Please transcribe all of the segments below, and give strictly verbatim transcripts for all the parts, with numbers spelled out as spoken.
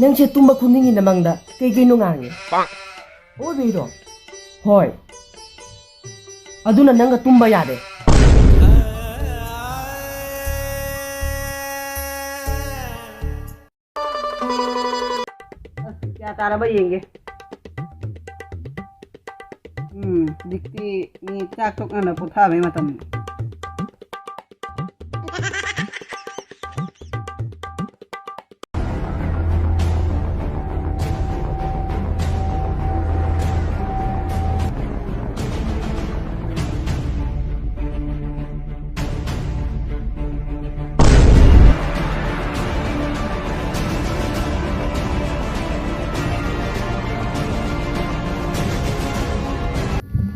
ꯅꯪꯁꯦ ꯇꯨꯝꯕ ꯈꯨꯗꯤꯡꯒꯤ ꯅꯃꯪꯗ ꯀꯩ ꯀꯩꯅꯣ ꯉꯥꯡꯉꯦ꯫ ꯑꯣꯏꯕꯩꯔꯣ? ꯍꯣꯏ꯫ ꯑꯗꯨꯅ ꯅꯪꯒ ꯇꯨꯝꯕ ꯌꯥꯗꯦ꯫ ꯑꯁ, ꯀꯌꯥ ꯇꯥꯔꯕ ꯌꯦꯡꯒꯦ꯫ ꯎꯝ, ꯍꯧꯖꯤꯛꯇꯤ ꯃꯤ ꯆꯥꯛ ꯇꯣꯛꯅꯅ ꯄꯣꯊꯥꯕꯩ ꯃꯇꯝꯅꯤ꯫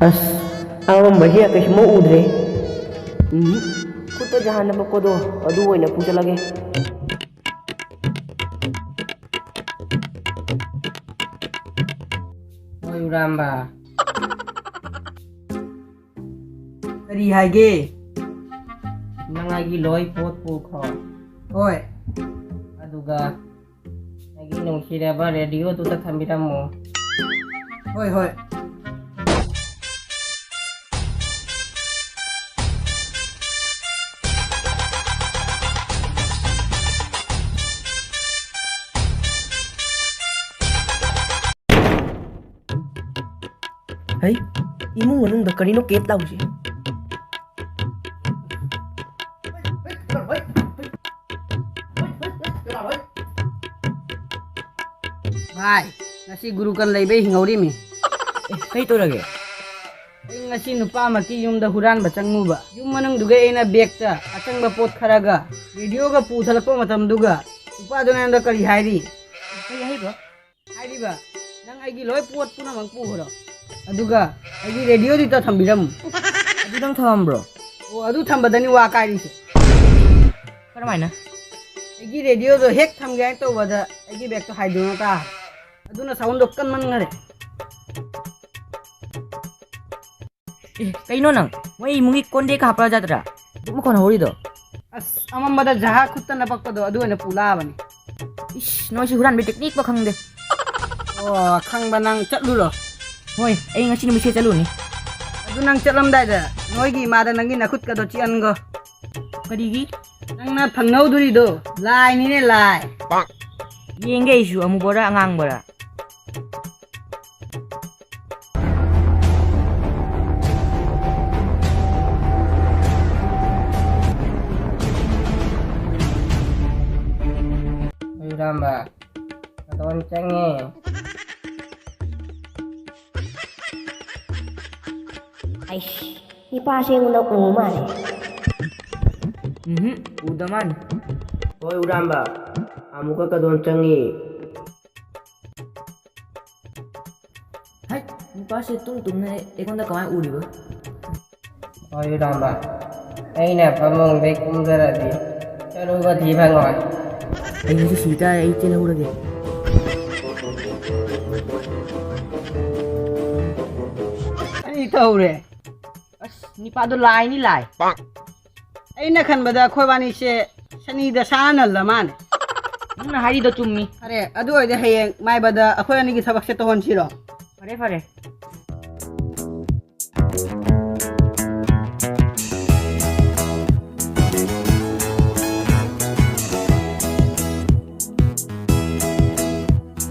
ꯑꯁ, ꯑꯉꯝꯕꯁꯦ ꯀꯩꯁꯨꯃ ꯎꯗ꯭ꯔꯦ꯫ ꯎꯝ, ꯈꯨꯠꯇ ꯖꯍꯥꯟꯅ ꯄꯛꯄꯗꯣ ꯑꯗꯨ ꯑꯣꯏꯅ ꯄꯨꯁꯤꯜꯂꯒꯦ꯫ ꯍꯣꯏ, ꯎꯔꯥꯝꯕ꯫ ꯀꯔꯤ ꯍꯥꯏꯒꯦ? ꯅꯪ ꯑꯩꯒꯤ ꯂꯣꯏ ꯄꯣꯠ ꯄꯨꯈ꯭ꯔꯣ꯫ ꯍꯣꯏ꯫ ꯑꯗꯨꯒ ꯑꯩꯒꯤ ꯅꯨꯡꯁꯤꯔꯕ ꯔꯦꯗꯤꯑꯣꯗꯨꯗ ꯊꯝꯕꯤꯔꯝꯃꯣ꯫ ꯍꯣꯏ, ꯍꯣꯏ꯫ ꯍꯩ, ꯏꯃꯨꯡ ꯃꯅꯨꯡꯗ ꯀꯔꯤꯅꯣ ꯀꯦꯠ ꯂꯥꯎꯔꯤꯁꯦ? ꯚꯥꯏ, ꯉꯁꯤ ꯒꯨꯔꯨꯀꯟ ꯂꯩꯕꯩ ꯍꯤꯡꯍꯧꯔꯤꯃꯤ꯫ ꯑꯦ, ꯀꯩ ꯇꯧꯔꯒꯦ? ꯑꯩ ꯉꯁꯤ ꯅꯨꯄꯥ ꯑꯃꯒꯤ ꯌꯨꯝꯗ ꯍꯨꯔꯥꯟꯕ ꯆꯪꯉꯨꯕ꯫ ꯌꯨꯝ ꯃꯅꯨꯡꯗꯨꯒ ꯑꯩꯅ ꯕꯦꯒꯇ ꯑꯆꯪꯕ ꯄꯣꯠ ꯈꯔꯒ ꯔꯦꯗꯤꯑꯣꯒ ꯄꯨꯊꯔꯛꯄ ꯃꯇꯝꯗꯨꯒ ꯅꯨꯄꯥꯗꯨꯅ ꯑꯩꯉꯣꯟꯗ ꯀꯔꯤ ꯍꯥꯏꯔꯤ? ꯀꯔꯤ ꯍꯥꯏꯕ? ꯍꯥꯏꯔꯤꯕ, "ꯅꯪ ꯑꯩꯒꯤ ꯂꯣꯏ ꯄꯣꯠ ꯄꯨꯝꯅꯃꯛ ꯄꯨꯈ꯭ꯔꯣ, ꯑꯗꯨꯒ ꯑꯩꯒꯤ ꯔꯦꯗꯤꯑꯣꯗꯨꯗ ꯊꯝꯕꯤꯔꯝꯃꯨ꯫" ꯑꯗꯨ ꯅꯪ ꯊꯝꯃꯝꯕ꯭ꯔꯣ? ꯑꯣ, ꯑꯗꯨ ꯊꯝꯕꯗꯅꯤ ꯋꯥ ꯀꯥꯏꯔꯤꯁꯦ꯫ ꯀꯔꯝꯍꯥꯏꯅ? ꯑꯩꯒꯤ ꯔꯦꯗꯤꯑꯣꯗꯣ ꯍꯦꯛ ꯊꯝꯒꯦ ꯍꯥꯏꯅ ꯇꯧꯕꯗ ꯑꯩꯒꯤ ꯕꯦꯒꯇꯣ ꯍꯥꯏꯗꯣꯛꯅ ꯇꯥꯈ꯭ꯔꯦ꯫ ꯑꯗꯨꯅ ꯁꯥꯎꯟꯗꯣ ꯀꯟꯃꯟꯈꯔꯦ꯫ ꯑꯦ, ꯀꯩꯅꯣ ꯅꯪ? ꯃꯣꯏ ꯏꯃꯨꯡꯒꯤ ꯀꯣꯟꯗꯦꯛꯀ ꯍꯥꯞꯄ ꯆꯠꯇ꯭ꯔꯥ? ꯑꯗꯨꯛ ꯃꯈꯣꯟ ꯍꯧꯔꯤꯗꯣ? ꯑꯁ, ꯑꯃꯝꯕꯗ ꯖꯍꯥ ꯈꯨꯠꯇ ꯅꯄꯛꯄꯗꯣ ꯑꯗꯨ ꯑꯣꯏꯅ ꯄꯨ ꯂꯥꯛꯑꯕꯅꯤ꯫ ꯏꯁ, ꯅꯣꯏꯁꯤ ꯍꯨꯔꯥꯟꯕ ꯇꯦꯛꯅꯤꯛꯄ ꯈꯪꯗꯦ꯫ ꯑꯣ, ꯈꯪꯕ ꯅꯪ ꯆꯠꯂꯨꯔꯣ꯫ ꯍꯣꯏ, ꯑꯩ ꯉꯁꯤ ꯅꯨꯃꯤꯠꯁꯦ ꯆꯠꯂꯨꯅꯤ꯫ ꯑꯗꯨ ꯅꯪ ꯆꯠꯂꯝꯗꯥꯏꯗ ꯅꯣꯏꯒꯤ ꯏꯃꯥꯗ ꯅꯪꯒꯤ ꯅꯈꯨꯠꯀꯗꯣ ꯆꯤꯛꯍꯟꯒꯣ꯫ ꯀꯔꯤꯒꯤ? ꯅꯪꯅ ꯐꯪꯍꯧꯗꯣꯔꯤꯗꯣ ꯂꯥꯏꯅꯤꯅꯦ, ꯂꯥꯏ꯫ ꯌꯦꯡꯒꯦ ꯑꯩꯁꯨ ꯑꯃꯨꯕꯔꯥ ꯑꯉꯥꯡꯕꯔꯥ꯫ ꯏꯔꯥꯝꯕ, ꯅꯇꯣꯟ ꯆꯪꯉꯦ꯫ ꯑꯩꯁ, ꯅꯤꯄꯥꯁꯦ ꯑꯩꯉꯣꯟꯗ ꯎ ꯃꯥꯜꯂꯦ꯫ ꯎꯝꯍꯨꯝ, ꯎꯗ ꯃꯥꯜꯂꯦ꯫ ꯍꯣꯏ, ꯎꯔꯥꯝꯕ, ꯑꯃꯨꯛꯀ ꯀꯗꯣꯟ ꯆꯪꯉꯤ꯫ ꯍꯩ, ꯅꯤꯄꯥꯁꯦ ꯇꯨꯝ ꯇꯨꯝꯅ ꯑꯩꯉꯣꯟꯗ ꯀꯃꯥꯏꯅ ꯎꯔꯤꯕ? ꯍꯣꯏ, ꯏꯔꯥꯝꯕ, ꯑꯩꯅ ꯐꯃꯨꯡꯗꯩ ꯀꯨꯝꯊꯔꯗꯤ ꯆꯔꯨꯒ ꯊꯤ ꯐꯪꯉꯣꯏ꯫ ꯑꯩ ꯉꯁꯤ ꯁꯤ ꯇꯥꯔꯦ, ꯑꯩ ꯆꯦꯜꯍꯧꯔꯒꯦ꯫ ꯑꯩ ꯇꯧꯔꯦ꯫ ꯑꯁ, ꯅꯤꯄꯥꯗꯣ ꯂꯥꯏꯅꯤ, ꯂꯥꯏ꯫ ꯑꯩꯅ ꯈꯟꯕꯗ ꯑꯩꯈꯣꯏꯕꯥꯅꯤꯁꯦ ꯁꯅꯤ ꯗꯁꯥꯅ ꯅꯜꯂ ꯃꯥꯜꯂꯦ꯫ ꯅꯪꯅ ꯍꯥꯏꯔꯤꯗꯣ ꯆꯨꯝꯃꯤ꯫ ꯐꯔꯦ, ꯑꯗꯨ ꯑꯣꯏꯔꯗꯤ ꯍꯌꯦꯡ ꯃꯥꯏꯕꯗ ꯑꯩꯈꯣꯏ ꯑꯅꯤꯒꯤ ꯊꯕꯛꯁꯦ ꯇꯧꯍꯟꯁꯤꯔꯣ? ꯐꯔꯦ, ꯐꯔꯦ꯫